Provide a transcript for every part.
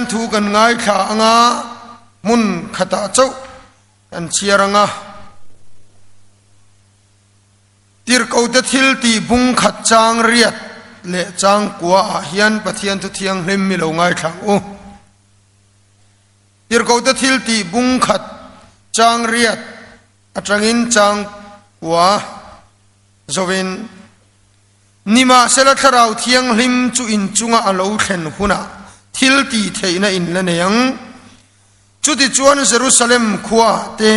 Pathian thu kan ngaithla anga hmun khatah chauh kan chhiar anga Tirhkote thil tih bung khat chang riat leh chang kua ah hian Pathian thu thianghlim mi lo ngaithla ang u. Tirhkote thil tih bung khat chang riat atangin chang kua zovin Nimahsela Thlarau Thianghlim chu in chunga a lo thlen hunah thil tih theihna in la nei ang. Chutichuan Jerusalem khuaah te,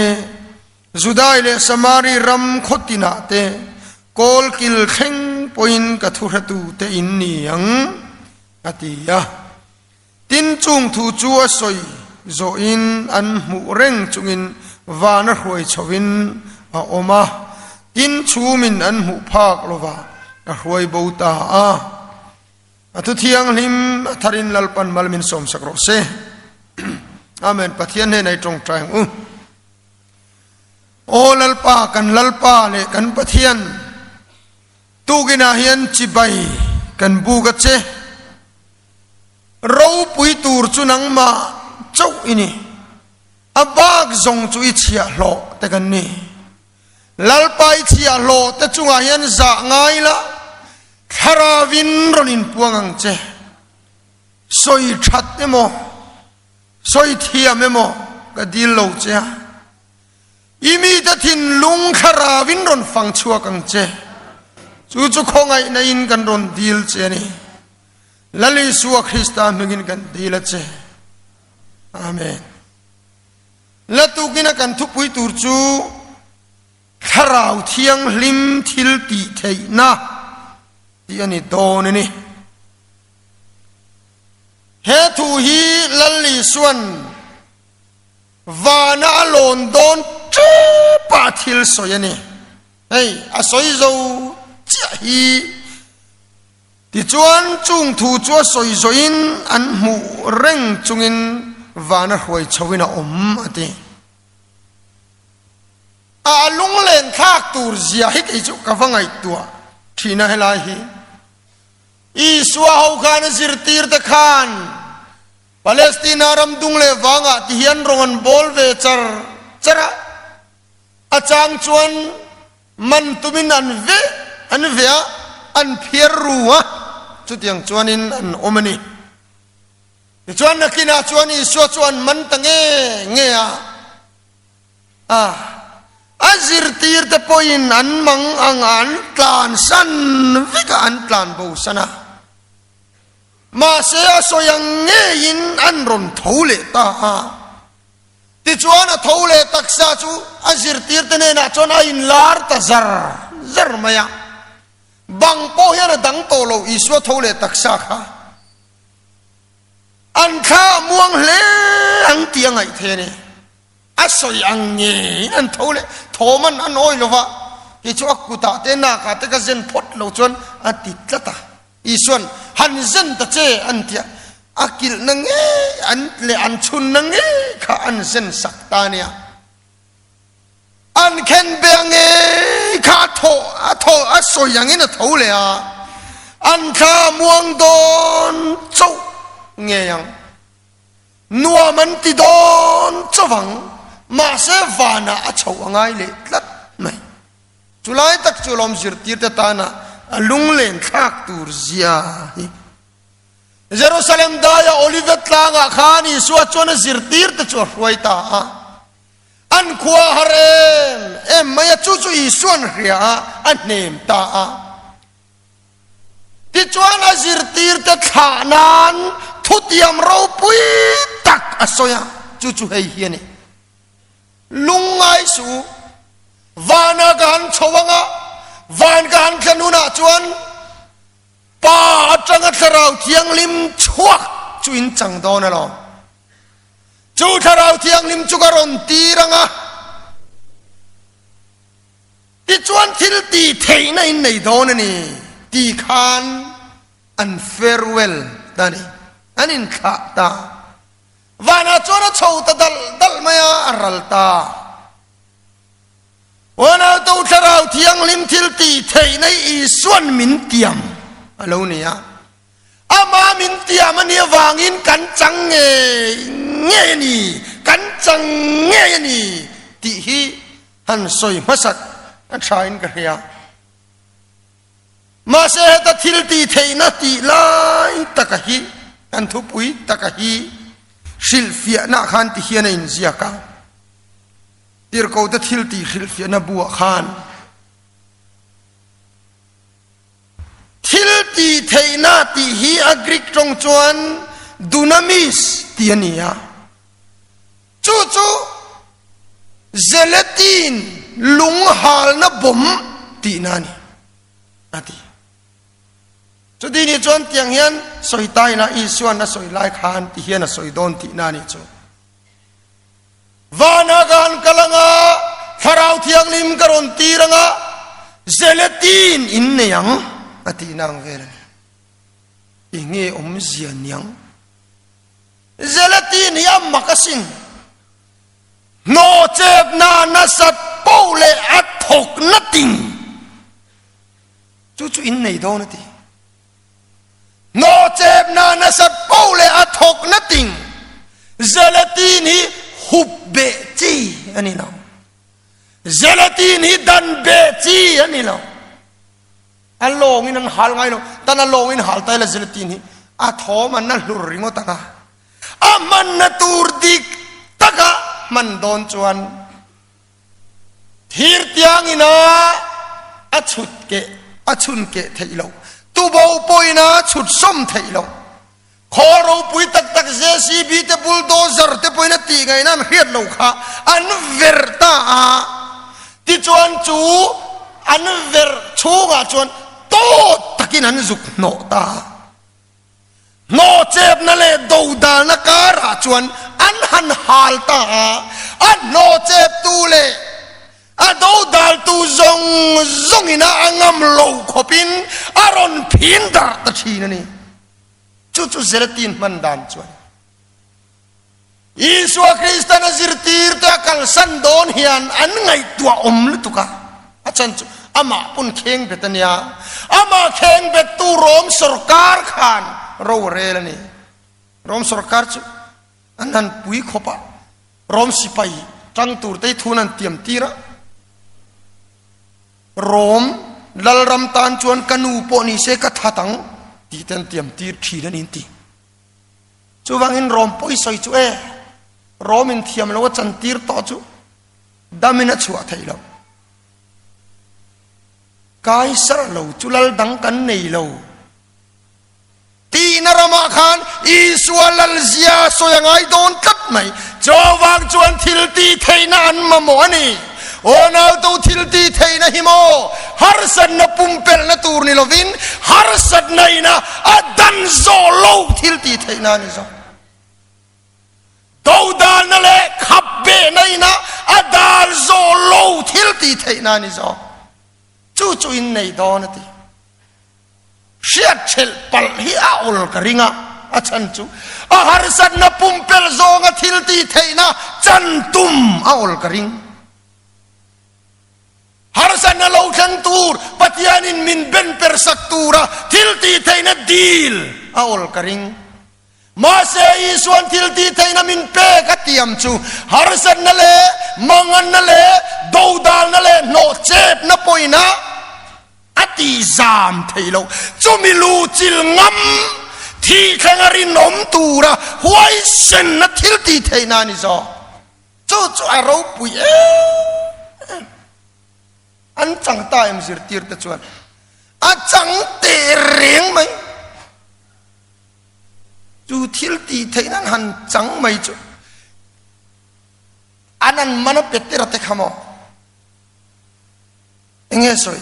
Judai leh Samari ram khaw tinah te, kawl kil thleng pawhin ka thuhretu te in ni ang, a ti a. Tin, chung thu chu a sawi zawhin an hmuh reng chungin van a hruai chhoin a awm a, tin chhumin an hmuh phak lova a hruai bo ta a. A thu thianghlim a tharin Lalpan mal min sawmsak rawh se. Amen. Pathian hnenah i tawngtai ang u. Aw Lalpa, kan Lalpa leh kan Pathian, tukinah hian chibai kan buk a che. Ropui tur chu nangmah chauh i ni. A bak zawng chu i chhiahhlawh te kan ni. Lalpa i chhiahhlawh te chungah hian zah ngai la, thlaravin rawn inpuang ang che. Sawi that emaw, sawi thiam emaw ka dil lo che a. I mite thinlung thlaravin rawn fang chhuak ang che. Chu chu khawngaihna in kan rawn dil che a ni. Lal Isua Krista hmingin kan dil a che. Amen. La tukina kan thupui tur chu Thlarau Thianghlim thil tih theihna tih a ni dawn a ni. He thu hi Lal Isuan vana a lawn dawn ṭepa thil sawi a ni. Hei a sawi zo chiah hi Tichuan, chung thu chu a sawi zawhin an hmuh reng chungin van a hruai chhoin a awm, a ti. A lunglen thlak tur zia hi kei chu ka va ngaihtuah thin a helai hi. Isua ho khan a zirtir te khan Palestina ram dung leh vangah ti hian rawng an bawl ve char char a, a chang chuan Man tumin an ve an ve a, an phiar ru a, chutiang chuanin an awm a ni. Tichuan nakinah chuan Isua chu an man ta nge nge a, a a zirtirte pawhin an mang ang a, an tlansan vek a, an tlan bosan a. Mahse a sawi ang ngeiin an rawn tho leh ta a. Tichuan a tho leh taksa chu a zirtirte hnenah chuan a inlar ta zar zar mai a. Bang pawh hian a dang tawh lo Isua tho leh taksa kha. An thla a muang hle ang tih a ngaih thei a ni. A sawi ang ngeiin an tho leh thawm an an awi lo va, kei chu a kutah te nakah te ka zen phawt lo chuan a ti tlat a. Isuan, Han zen ta che, an ti a, a kilhna ngei an leh an chhunna ngei kha an zen sak ta nia. An khen be a ngei kha a thaw a thaw a sawi angin a tho leh a, an thla a muang dawn chauh ngei ang. Nuam an ti dawn chauh ang, mahse vanah a chhoh a ngai leh tlat mai. Chulai tak chu lawm zirtirte tana a lunglen thlak tur zia hi. Jerusalem daia Olivet tlangah khan Isua chuan a zirtirte chu a hruai ta a. An khua har em em mai a, chu chu Isuan hria a, a hnem ta a. Tichuan a zirtirte thlah nan thutiam ropui tak a sawi a, chu chu hei hi a ni. Lungngai su, vana ka han chho anga, van ka han thlen hunah chuan Pa atanga Thlarau Thianghlim chhuak chu in chang dawn alawm. Chu Thlarau Thianghlim chu ka rawn tir anga, tichuan thil tih theihna in nei dawn a ni ti khan an farewell ta a ni, an inthlah ta. Vanah chuan a chho ta dal dal mai a, a ral ta. Uanauto Thlarau Thianghlim thil tih theihna hi Isuan min tiam a lo ni a. Ama min tiam a nih avangin kan chang ngei ngei a ni, kan chang ngei a ni tih hi han sawi hmasak a thain ka hria. Mahse heta thil tih theihna tih lai taka hi kan thupui taka hi hrilhfiahna khan ti hian a inziak a. Tirhkote thil tih hrilhfiahna buah khan Thil tih theihna tih hi a Greek tawng chuan dunamis tih a ni a, chu chu gelatin lung halna bawm tihna a ni, a ti. Chuti nih chuan tiang hian sawi ta ila Isua'n a sawi lai khan ti hian a sawi dawn tihna a nih chu. Vana ka han kal anga, Thlarau Thianghlim ka rawn tir anga, Zeletin in nei ang, a tihna ang vel a ni. Eng nge awmzia niang? Zeletin hi a mak asin. Hnawhchepna nasat poh leh a thawk na ting. Chu chu in nei dawn a ti. Hnawhchepna nasat poh leh a thawk na ting Gelatin hi hup beh chi a ni lo. Gelatin hi dan beh chi a ni lo. A lawngin an hal ngai lo. Tan a lawngin hal ta ila gelatin hi a thawm an na hlur ringawt ang a. A hmanna tur dik taka hman dawn chuan Thir tiangin a a chhut keh a chhun keh theih loh. Tubo pawhin a chhut sawm theih loh. Khaw ropui tak tak JCB te bulldozer te pawhin a tih ngaihna an hriat lo kha an verh ta a. Tichuan chu an verh chhungah chuan tawt takin an zuk hnawh ta a. Hnawhchepna leh dodalna karah chuan an han hal ta a, a hnawhcheptu leh a dodaltu zawng zawngin a a ngam lo khawpin a rawn phin darh ta thin a ni. Chu chu Zelatin hman dan chuan Isua Kristan a zirtirte a kalsan dawn hian an ngaihtuah awm lutuk a, a chan chu amah pawn kheng bet a nia, amah kheng bettu Rom sawrkar khan ro a rel a ni. Rom sawrkar chu an han pui khawp a, Rom sipai tang tur te hi thun an tiam tir a, Rom lalram tan chuan ka nu pawh ni se ka that ang tih te an tiam tir thin a ni an ti. Chuvangin Rom pawh i sawi chu e, Rom in thiam lo a chantir tawh chu damin a chhuah theih lo. Kaisar lo chu lal dang kan nei lo. Tihna ramah khan Isua lalzia sawi a ngai dawn tlat mai. Chuvang chuan thil tih theihna an mamawh a ni. Aw nauto thil tih theihna hi maw harsatna pumpelhna tur ni lovin harsatna ina a dan zawh lo thil tih theihna a ni zawk. Dodalna leh khap behna ina a dal zawh lo thil tih theihna a ni zawk. Chu chu in nei dawn a ti. Hriat ṭhelh palh hi a awl ka ring a, a chhan chu a harsatna pumpelh zawnga thil tih theihna chan tum a awl ka ring. Harsatna lo thleng tur Pathianin min ben per sak tura thil tih theihna dil a awl ka ring. Mahse Isuan thil tih theihna min pek a tiam chu harsatna leh manganna leh dodalna leh hnawhchepna pawhin a A tih zam theih loh. Chumi lu chil ngam thih thlenga rinawm tura huaisenna thil tih theihna a ni zawk. Chu chu a ropui em em. An chang ta em zirtir te chuan a chang teh reng mai. Chu thil tih theihna an han chang mai chu an an man a Petera te kha maw? Enge sawi?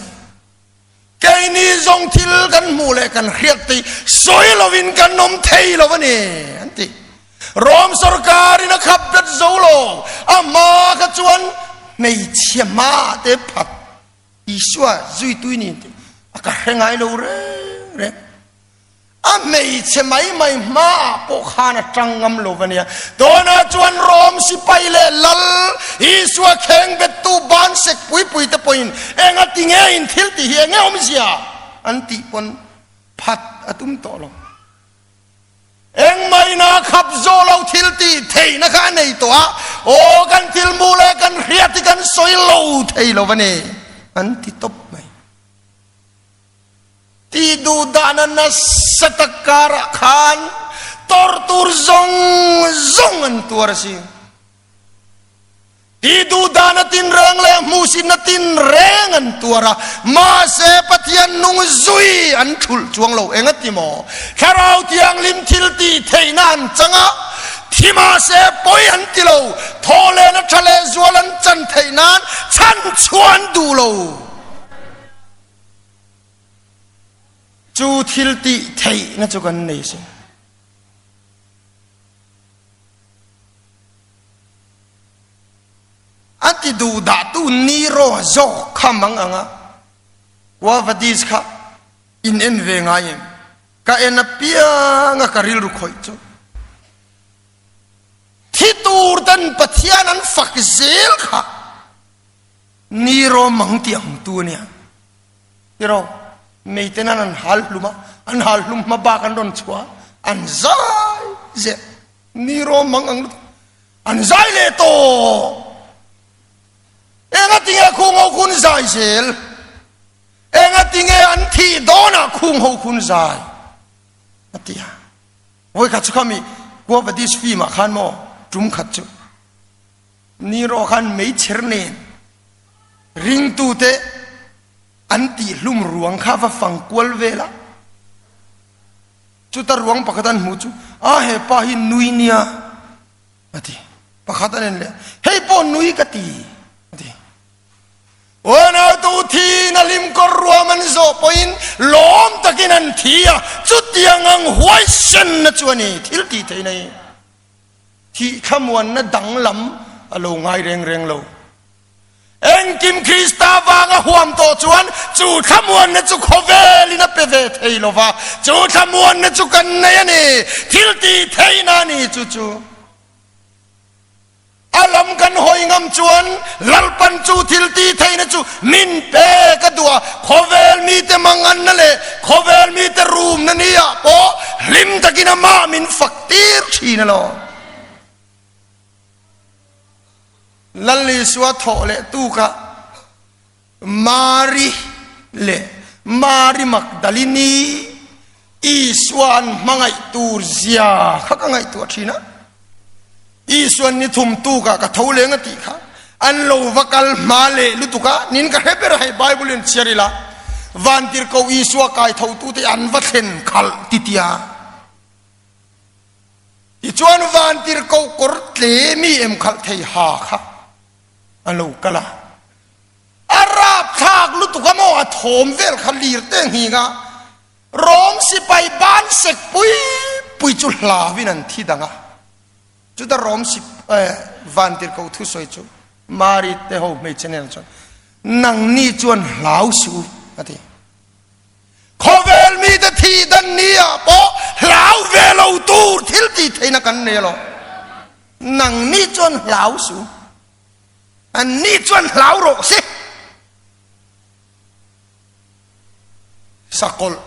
Keini zawng thil kan hmuh leh kan hriat te hi sawi lovin kan awm thei lo a ni, an ti. Rom sorkarin a khap bet zo lo, a hma kha chuan hmeichhia hma te phat Isua zuitui ni tih a ka hre ngai lo reng reng. A hmeichhe mai mai hmaah pawh khan a tang ngam lo va nia. Tunah chuan Rom sipai leh lal Isua kheng bettu ban sek pui pui te pawhin enga ti nge in thil tih hi enge awmzia an tih pawn phat a tum tawh lo. Engmahina khap zawh lo thil tih theihna kha a nei tawh a, aw kan thil hmuh leh kan hriat hi kan sawi lo thei lo a ni, an ti tawp mai. Tih duh dahna nasa tak karah khan tawrh tur zawng zawng an tuar a si. Tih duh dahna tinreng leh hmuhsitna tinreng an tuar a, mahse Pathian nung zui an thulh chuang lo. Engati maw? Thlarau Thianghlim thil tih theihna an chang a, thi mahse pawi an ti lo, thawhlehna tha leh zual an chan theih nan chhan chhuah an duh lo. Chu thil tih theihna chu kan nei si. A ti duh dahtu Nero zawk kha mang ang a, Quavadis kha in en ve ngai em? Ka en apiang a ka rilru khawih chu. Thi tur ten Pathian an fak zel kha Nero mang ti ang tu a nia. Tiraw, meiten an an hal hlum a, an hal hlum hma bak an rawn chhuah a, an zai zel. Ni rawm mang ang lutuk. An zai leh tawh. Enga tinge khung ho khun zai zel? Enga tinge an thih dawnah khung ho khun zai? A ti a. Vawi khat chu khami Guavadis film ah khan maw tum khat chu ni rawh khan meichher nen ringtute an tih hlum ruang kha va fang kual vel a. Chuta ruang pakhat an hmuh chu, A he pa hi nui nia, a ti. Pakhat an en leh, Hei pawh nui ka ti, a ti. Unautu thiin a hlim kawr ruam an zawh pawhin lawm takin an thi a, chutiang ang huaisenna chu a ni, thil tih theihna hi. Thih thlamuanna danglam a lo ngai reng reng lo. Engkim Krista vanga huam tawh chuan chu thlamuanna chu khawvelin a pe ve thei lo va, chu thlamuanna chu kan nei a ni, thil tih theihna a ni chu chu. A lam kan hawi ngam chuan Lalpan chu thil tih theihna chu min pek a duh a, khawvel mite manganna leh khawvel mite rumna ni-ah pawh hlim takin amah min fak tir thin alawm. Lal Isua thawh leh tukah Mari leh Mari Magdalini Isua an hmangaih tur zia kha ka ngaihtuah thin a. Isuan ni thum tukah ka tho leng a tih kha an lo va kal hma leh lutuk a, nin ka hre ber a hei Bible in chhiar ila Vantirhkoh Isua kai thotute an va thlen khalh titia. Tichuan vantirhkoh kawr tle mi em khalh thei ha kha a lo kal a, a rapthlak lutuk a maw a thawm vel kha lir te nghing a, Rom sipai ban sek pui pui chu hlauin an thi dang a. Chuta Rom vantirhkoh thusawi chu Mari te ho hmeichhe nen chuan, Nangni chuan hlau suh u, a ti. Khawvel mite thih dan ni ah pawh hlau ve lo tur thil tih theihna kan nei alawm. Nang ni chuan hlau su. An ni chuan hlau rawh se. Sakawlh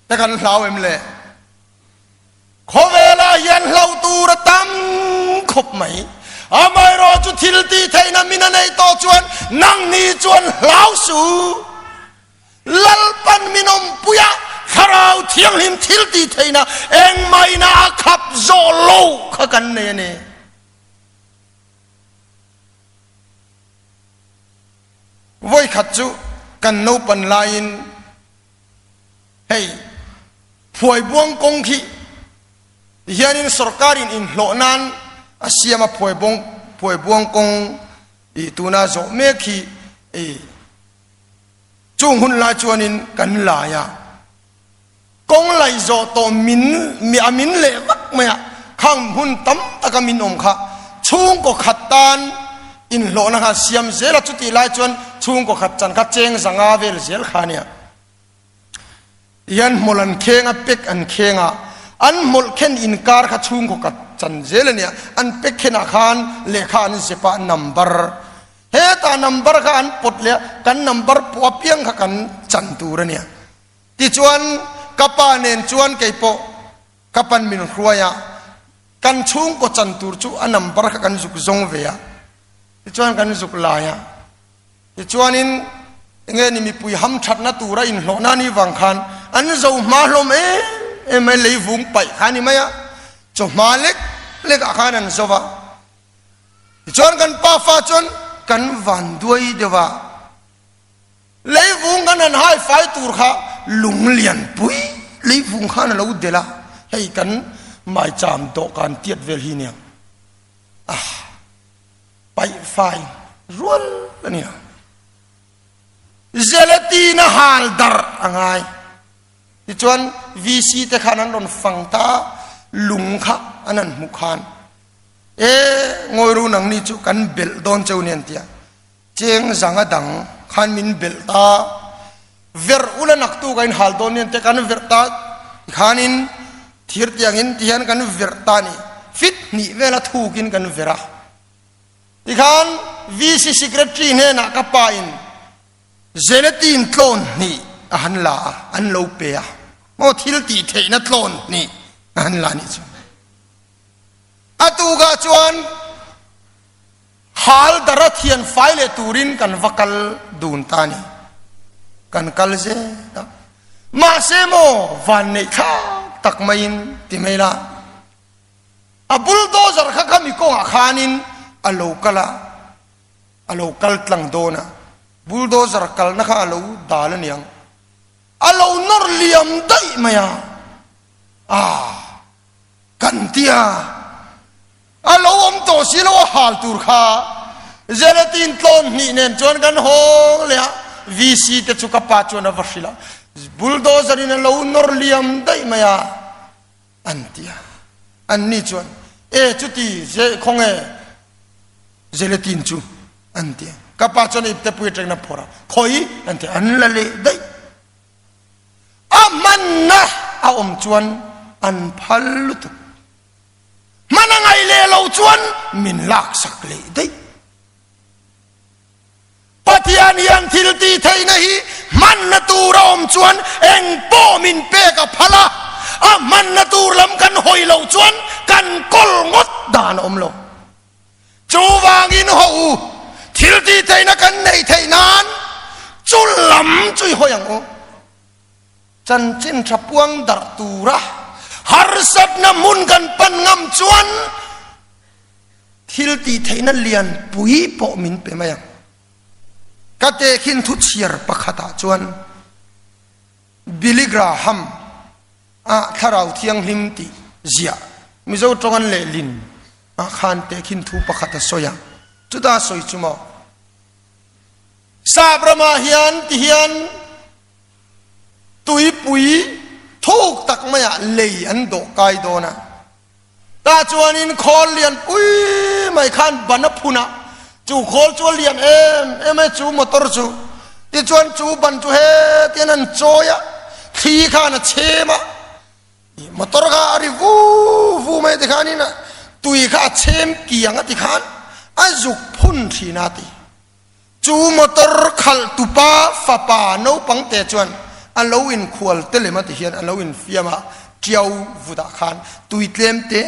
te kan hlau em le? Khawvelah hian hlauh tur a tam khawp mai. Amaherawh chu thil tih theihna min a neih tawh chuan nangni chuan hlau suh. Lalpan min awmpui a, Thlarau Thianghlim thil tih theihna engmahina a khap zawh lo kha kan nei a ni. Vawikhat chu kan naupan laiin hei Phuaibuang kawng khi tihianin sorkarin inhlawh nan a siam a, Phuaibuang kawng i tuna zawh mek hi i Chung hun lai chuanin kan lai a, kawng lai zawh tawh min mi a min leh vak mai a, khang hmun tam taka min awm kha chhungkaw khat tan inhlawhna kha siam zel a, chutih lai chuan chhungkaw khat chan kha cheng zanga vel zel kha a nia. Tihian hmawlh an kheng a, pek an kheng a, an hmawlh khen inkar kha chhungkaw khat chan zel a nia, an pek khenah khan lehkha an zep a, number Hetah number kha an pawt leh a, kan number pawh apiang kha kan chan tur a nia. Tichuan ka pa nen chuan kei pawh Ka pan min hruai a, kan chhungkaw chan tur chu a number kha kan zuk zawng ve a, tichuan kan zuk lai a. Tichuanin enge ni mipui hamthatna tura inhlawhna ni vang khan an zo hma hlawm em em mai, leivung paih kha a ni mai a, chawhma lek lekah khan an zo va. Tichuan kan pafa chuan kan van duai deuh a, leivung kan han hai fai tur kha lung lian pui leivung khan a lo delh a, hei kan maicham dawhkan tiat vel hi nia ah paih fai rual a nia. Gelatin a hal darh a ngai. Tichuan VC te khan an rawn fang ta lung kha an han hmuh khan E ngawi ru nangni chu kan belh dawn cheu nen tia cheng zanga dang khan min belh ta verh ula naktu ka in hal dawn nen te kan verh ta khanin thir tiangin ti hian kan verh ta ni fit hnih vela thukin kan verh a tikhan VC secretary hnenah ka pa in Gelatin tlawn hnih a han la a an lo pe a maw thil tih theihna tlawn hnih a han la nih chu. A tukah chuan hal dara thian fai leh turin kan va kal dun ta a ni. Kan kal zel a. Mahse maw van neih thlak tak maiin ti mai la. A bulldozer kha khami kawngah khanin a lo kal a, a lo kal tlang dawn a. Bulldozer kalna kha a lo dal a niang. A lo nawr liam daih mai a. Ah! Kan tia a lo awm tawh si lo a hal tur kha gelatin tlawn hnih nen chuan kan hawng leh a, VC te chu ka pa chuan a va hrilh a, bulldozer in a lo nawr liam daih mai a an ti a, anni chuan e chuti khawnge gelatin chu an ti a, ka pa chuan iptepui atangin a phawrh a, khawi an ti a, an la leh daih. A hmanna a awm chuan an phal lutuk. Hman a ngaih leh lo chuan min laksak leh daih. Pathian hian thil tih theihna hi hmanna tur a awm chuan eng pawh min pek a phal a, a hmanna tur lam kan hawi loh chuan kan kawl ngawt dan a awm lo. Chuvangin haw u, thil tih theihna kan neih theih nan chu lam chu i hawi ang u. Chanchin tha puang darh tura harsatna hmun kan pan ngam chuan thil tih theihna lian pui pawh min pe mai ang. Ka tehkhin thu chhiar pakhatah chuan Billy Graham ah Thlarau Thianghlim tih ziah Mizo tawng an lehlin ah khan tehkhin thu pakhat a sawi a, chuta a sawi chu maw Sap ramah hian ti hian tuipui thuk tak maiah lei an dawh kai dawn a, Tah chuanin khawl lian pui mai khan ban a phun a, chu khawl chu a lian em em e chu motor chu. Tichuan chu ban chu hetian an chawi a, thli khan a chhem a, motor kha a ri vu vu mai tikhanin tui kha a chhem kiang a tikhan a zuk phun thin a ti. Chu motor khalh tupa fapa naupang te chuan a lo inkhual te lem a ti hian a lo infiam a, tiau vutah khan tui tlem te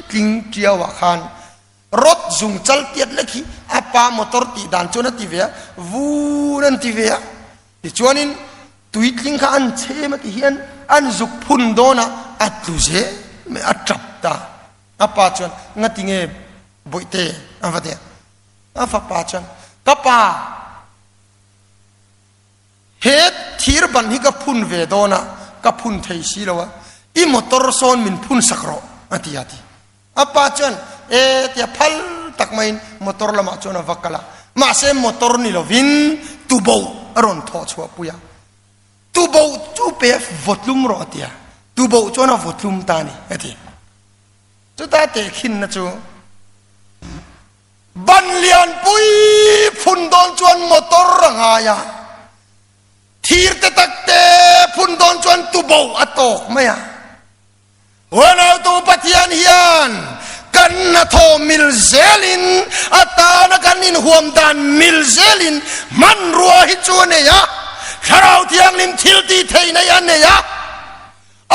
tling tiau ah khan rod zung chal tiat lek hi a pa motor tih dan chuan a ti ve a, vun an ti ve a, tichuanin tui tling kha an chhem a ti hian an zuk phun dawn a, a tlu zel mai a tap ta. A pa chuan ngatinge bawihte a va ti a. A fapa chuan, Ka pa, he thir ban hi ka phun ve dawn a, ka phun thei si lo a, i motor sawn min phun sak rawh, a ti a ti. A pa chuan, E, tia phal tak maiin motor lamah chuan a va kal a, mahse motor ni lovin tuboh a rawn thawh chhuah pui a. Tuboh chu pe vawtlum rawh, a ti a. Tuboh chuan a vawtlum ta a ni, a ti. Chuta tehkhinna chu ban lianpui phun dawn chuan motor a ngai a, thir te tak te phun dawn chuan tubo a tawk mai a. Huanautu Pathian hian kan hnathawh mil zelin a tana kan inhuam dan mil zelin hmanrua hi chu a nei a, Thlarau Thianghlim thil tih theihna hi a nei a.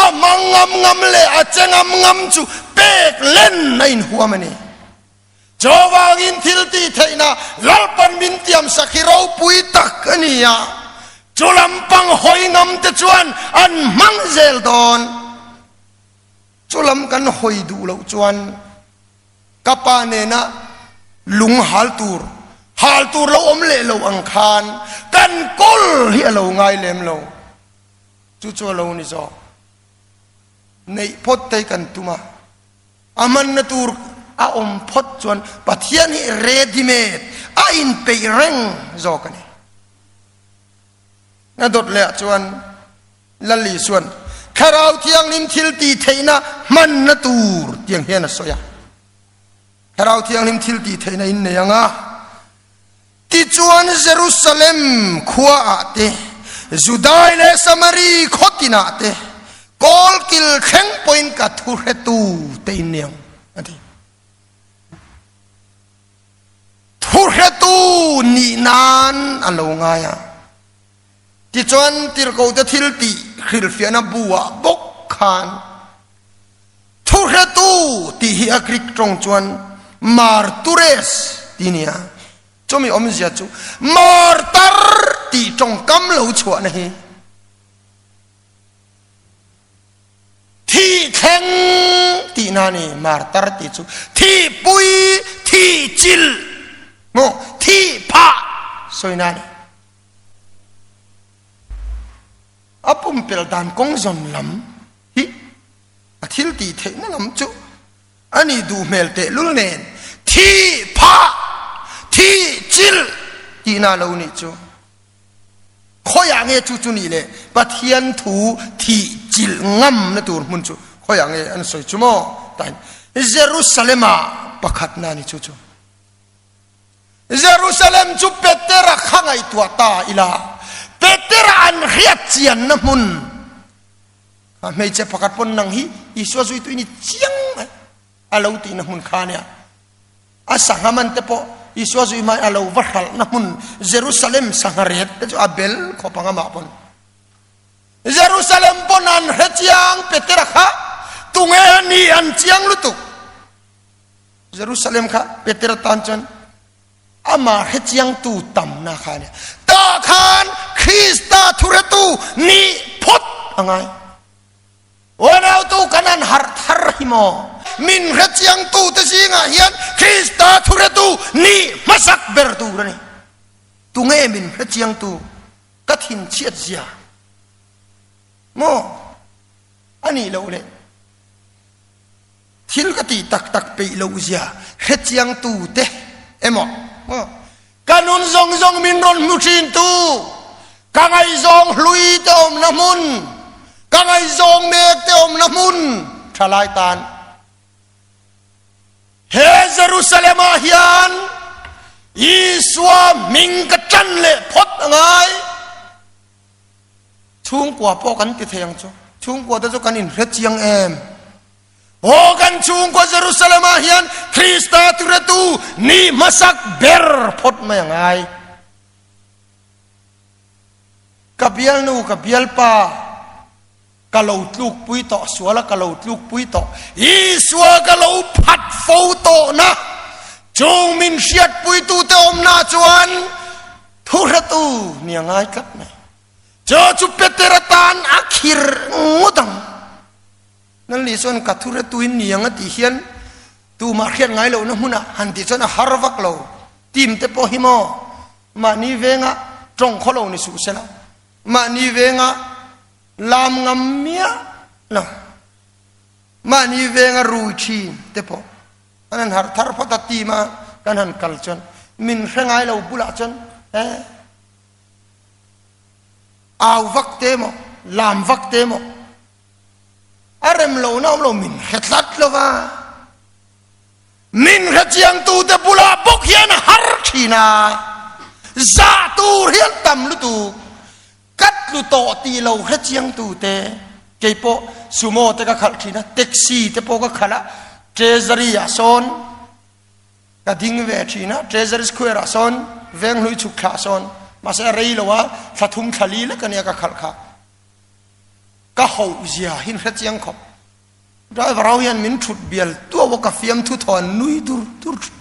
A hmang ngam ngam leh a che ngam ngam chu pek len a inhuam a ni. Chuvangin thil tih theihna Lalpan min tiamsak hi ropui tak a ni a, chu lampang hawi ngam te chuan an hmang zel dawn. Chu lam kan hawi duh loh chuan ka pa nena lung hal tur, hal tur lo awm leh lo ang khan kan kawl hi a lo ngai lem lo. Chu chu a lo ni zawk. Neih phawt te kan tum a. A hmanna tur a awm phawt chuan Pathian hi ready made, a inpeih reng zawk a ni. A dawt leh ah chuan Lal Isuan Thlarau Thianghlim thil tih theihna hmanna tur tiang hian a sawi a. Thlarau Thianghlim thil tih theihna in nei ang a. Tichuan Jerusalem khua ah te, Judai leh Samari khaw tinah te, kawlkil thleng pawhin ka thu hretu te in ni ang, a ti. Thu hretu nih nan a lo ngai a. Tichuan tirhkohte thil tih hrilhfiahna bu ah bawk khan thu hretu tih hi a Greek tawng chuan martures tih a ni a, chumi awmzia chu martar tih tawngkam lo chhuahna hi thih thleng tihna a ni, martar tih chu thihpui, thihchilh, maw thih phah sawina a ni. A pumpelh dan kawng zawn lam hi a thil tih theihna lam chu a nih duh hmel tehlul nen thih phah, thih chilh tihna lo nih chu khawiah nge chu chu nih le Pathian thu thih chilh ngamna tur hmun chu khawiah nge an sawi chu maw? Tain Jerusalem ah pakhatna ni chu chu. Jerusalem chu Petera kha ngaihtuah ta ila, Petera an hriat chianna hmun kha hmeichhe pakhat pawn nang hi Isua zuitu i ni chiang mai a lo tihna hmun kha ania. A sangha man te pawh Isua zui hmain a lo va hralhna hmun Jerusalem sangha ret te chu a bel khawp ang amah pawn. Jerusalem pawn an hre chiang Petera kha tunge a ni an chiang lutuk. Jerusalem kha Peter tan chuan amah hrechiangtu tamna kha a ni. Tah khan Krista thuretu nih phawt a ngai. Unautu kan han harh thar hi maw? Min hrechiangtu te zingah hian Krista thuretu nih hmasak ber tur a ni. Tunge min hrechiangtu? Ka thinchhiat zia maw? A nih loh le. Thil ka tih tak tak peih loh zia hrechiangtu te emaw ka nun zawng zawng min rawn hmu thintu ka ngaihzawng hlui te awmna hmun ka ngaihzawng mek te awmna hmun thalai tan he Jerusalem ah hian Isua hming ka tan leh phawt a ngai. Chhungkua pawh kan ti thei ang chu. Chhungkua te chu kan inhre chiang em? Aw kan chhungkua Jerusalem ah hian Krista turetu ni hmasak ber phawt mai a ngai. Ka bialnu, ka bialpa, ka lo tlukpui tawh, suala ka lo tlukpui tawh, Isua ka lo phat fo tawhna, chung min hriatpuitute awmna chuan Thuhretu ni a ngai tlat mai. Chu chu Peter atan a khir ngawt ang. Nanli chuan ka thuhretu in ni ang a tih hian tumah hriat ngai lohna hmunah han tih chuan a har vak lo. Team te pawh hi maw mahni venga tawng khaw lo ni suh sela, mahni venga lam ngam miah lo, mahni venga rui thin te pawh An han harh thar phawt a team a kan han kal chuan min hre ngai lo bulah chuan e au vak te maw lam vak te maw a rem lo na awm lo min hre tlat lo va min hre chiang tu te bulah bawk hian a har thin a zah tur hian tam lutuk Ka tlu tawh tih lo hre chiangtu te, kei pawh sumo te ka khalh thin a, taxi te pawh ka khalh a, Treasury ah sawn ka ding ve thin a, Treasury Square ah sawn Venghlui chhuk thlah sawn, mahse a rei lo a, thla thum thla li lek ania ka khalh kha. Ka hoh zia hi in hre chiang khawp. Driver ho hian min thut bial tuau a ka fiamthu thaw an nui dur dur thin.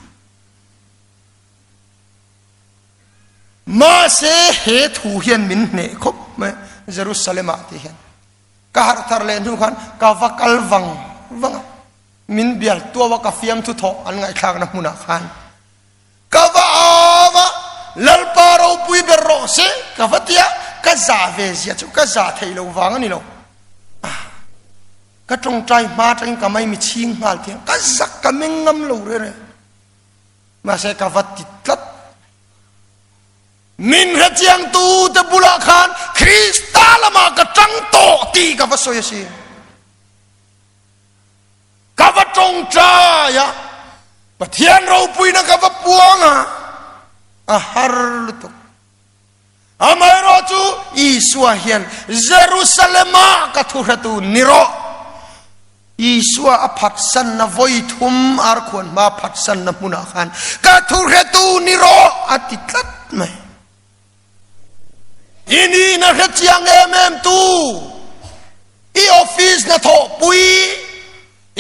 Mahse he thu hian min hneh khawp mai Jerusalem ah ti hian. Ka harh thar leh hnu khan ka va kal vang vang a, min bial tuau a ka fiamthu thaw an ngaihthlakna hmunah khan ka va au a, Lalpa ropui ber rawh se ka va ti a, ka za ve zia chu ka za theih lo vang a ni lo. Ka tawngtai hma atangin ka mai mi chhing nghal thiang, ka zak ka meng ngam lo reng reng. Mahse ka va ti tlat. Min hrechiangtu te bulah khan Krista lamah ka tang tawh tih ka va sawi a si. Ka va tawngtai a, Pathian ropuina ka va puang a, a har lutuk. Amaherawh chu Isua hian Jerusalem-ah ka thuhretu ni rawh. Isua a phatsanna vawi thum arkhuan hma phatsanna hmunah khan ka thuhretu ni rawh a ti tlat mai. I nihna hre chiang em em tu, i office hnathawhpui,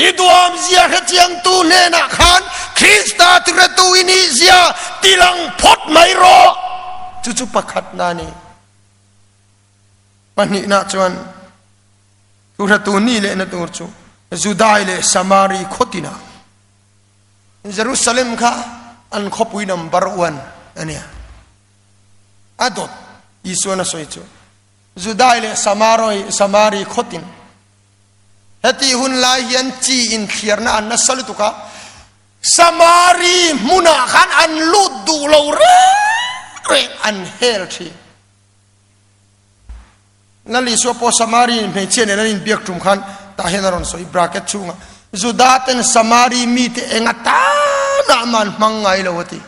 i duam zia hre chiang tu hnenah khan Krista thuhretu i nih zia tilang phawt mai rawh. Chu chu pakhatna a ni. Pahnihna chuan thuhretu nih lehna tur chu Judai leh Samari khaw tinah Jerusalem kha an khawpui number one a nia. A dawt Isuan a sawi chu Judai leh Samaroi Samari khawtin heti hun lai hian chi inthliarna an nasa lutuk a, Samari hmunah khan an lut duh lo reng reng an hel thin. Lal Isua pawh Samari hmeichhia nen an inbiak tum khan tah hian a rawn sawi bracket chhungah Juda ten Samari mite eng atanah mah an hmang ngai lo a ti.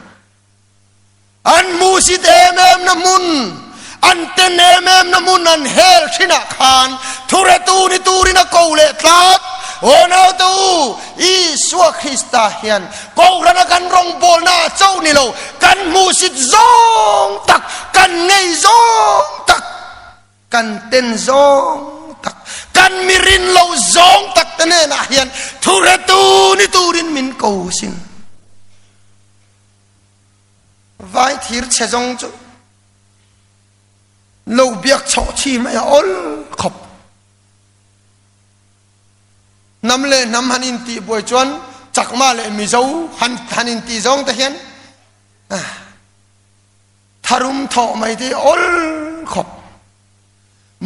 An hmuhsit em em na hmun, an ten em em na hmun an hel thinah khan thuretu ni turin a ko leh tlat. Aw naute u, Isua Krista hian Kohhrana kan rawngbawlna ah chauh ni lo, kan hmuhsit zawng tak, kan ngei zawng tak, kan ten zawng tak, kan mirin lo zawng tak te hnenah hian thuretu ni turin min ko sin. Vai thir chhe zawng chu lo biak chhoh chi mai a awl khawp. Hnam leh hnam han intih buai chuan Chakma leh Mizo han han intih zawng te hian tharum thawh mai te awl khawp.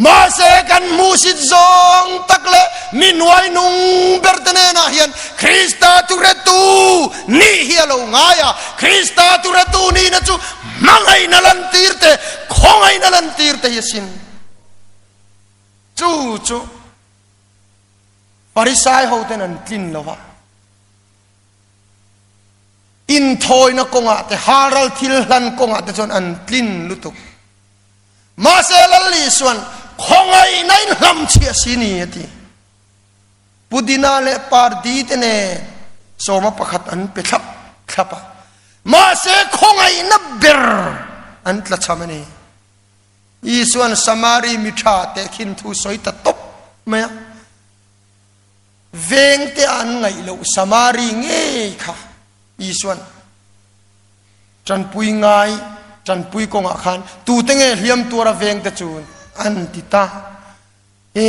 Mahse kan hmuhsit zawng tak leh mi nuai nung ber te nenah hian Krista thuretu nih hi a lo ngai a, Krista thuretu nihna chu hmangaihna lantir te, khawngaihna lantir te hi a sin. Chu chu Farisai hoten an tlin lo va, inthawina kawngah te, halral thil hlan kawngah te chuan an tlin lutuk. Mahse Lal Isuan khawngaihna in hlamchhiah si ni a ti. Pudina leh pardi te nen sawma pakhat an pe thlap thlap a, mahse khawngaihna ber an tlachham a ni. Isuan Samari mi tha tehkhin thu sawi ta tawp mai a, vengte an ngaih loh Samari ngei kha Isuan tanpui ngai tanpui kawngah khan tute nge hliam tuara vengte chu an ti ta. E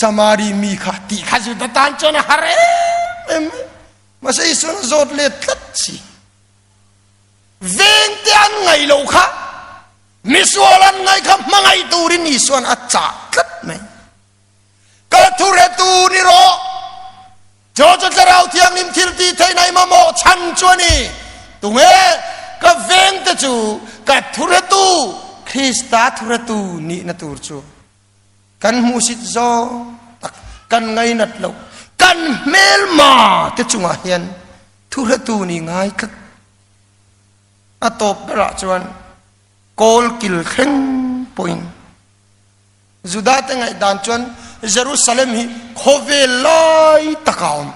Samari mi kha tih kha Juda tan chuan a har em em mai. Mahse Isuan a zawt let tlat si. Vengte an ngaih loh kha misual an ngaih kha hmangaih turin Isuan a chah tlat mai. Ka thuretu ni rawh, chu chu Thlarau Thianghlim thil tih theihna i mamawh chhan chu a ni. Tunge ka vengte chu ka thuretu, Krista thuretu nihna tur chu kan hmuhsit zawng tak, kan ngainat loh, kan hmelma te chungah hian Thuhretu ni ngai tlat. A tawp berah chuan kawl kil thleng pawhin Juda te ngaihdan chuan Jerusalem hi khawvel lai taka a awm.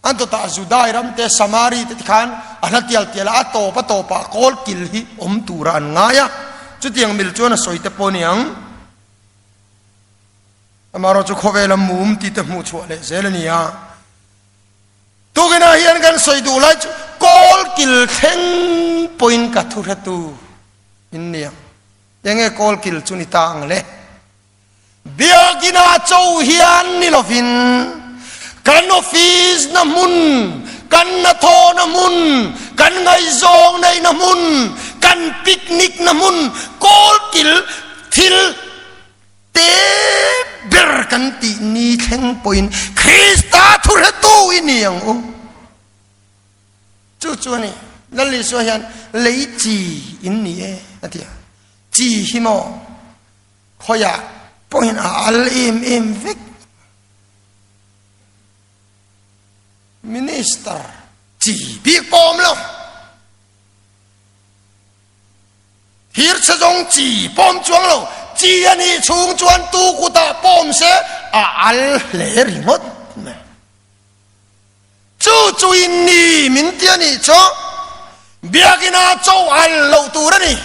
An tawtah Judai ram te Samari te tikhan a hla tial tial a, a tawp a tawpah kawl kil hi awm tura an ngai a. Chutiang mil chuan a sawi te pawh a ni ang. Amaherawhchu khawvela mum tih te hmuh chhuah leh zel a ni a. Tukinah hian kan sawi duh lai chu kawl kil thleng pawhin ka thu hretu in ni ang. Enge kawl kil chu ni ta ang le? Biakina cho hian ni lovin kan office na hmun, kan hnathawhna hmun, kan ngaihzawng neihna hmun, kan picnic na hmun, kawlkil thil te ber kan tih ni thleng pawhin Krista thuhretu i ni ang u. Chu chu a ni. Lal Isua hian lei chi in ni e a ti a. Chi hi maw? Khawiah pawhin a al em em vek. Minister chi bik pawh awm lo. Thirchhe zawng chi pawh awm chuang lo. Chi a nih chhung chuan tu kutah pawh awm se a al hle ringawt mai. Chu chu in ni min ti a nih chu biakina cho al loh tur a ni.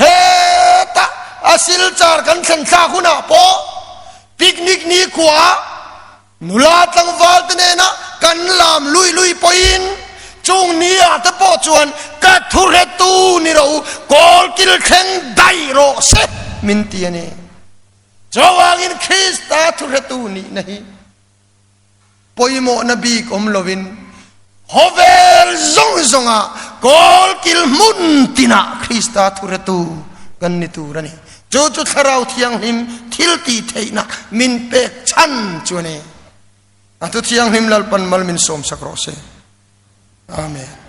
Heta a silchar kan thlen thlak hunah pawh picnic nikhua nula tlangval te nena kan lam lui lui pawhin chung ni ah te pawh chuan ka thuhretu ni ro kawlkil thleng daih rawh se min ti a ni. Chuvangin Krista thuhretu nihna hi Pawimawhna bik awm loin khawvel zawng zawngah kawlkil hmun tinah Krista thuretu kan ni tur a ni. Chu chu Thlarau Thianghlim thil tih theihna min pek chhan chu a ni. A thu thianghlim Lalpan mal min sawmsak rawh se. Amen.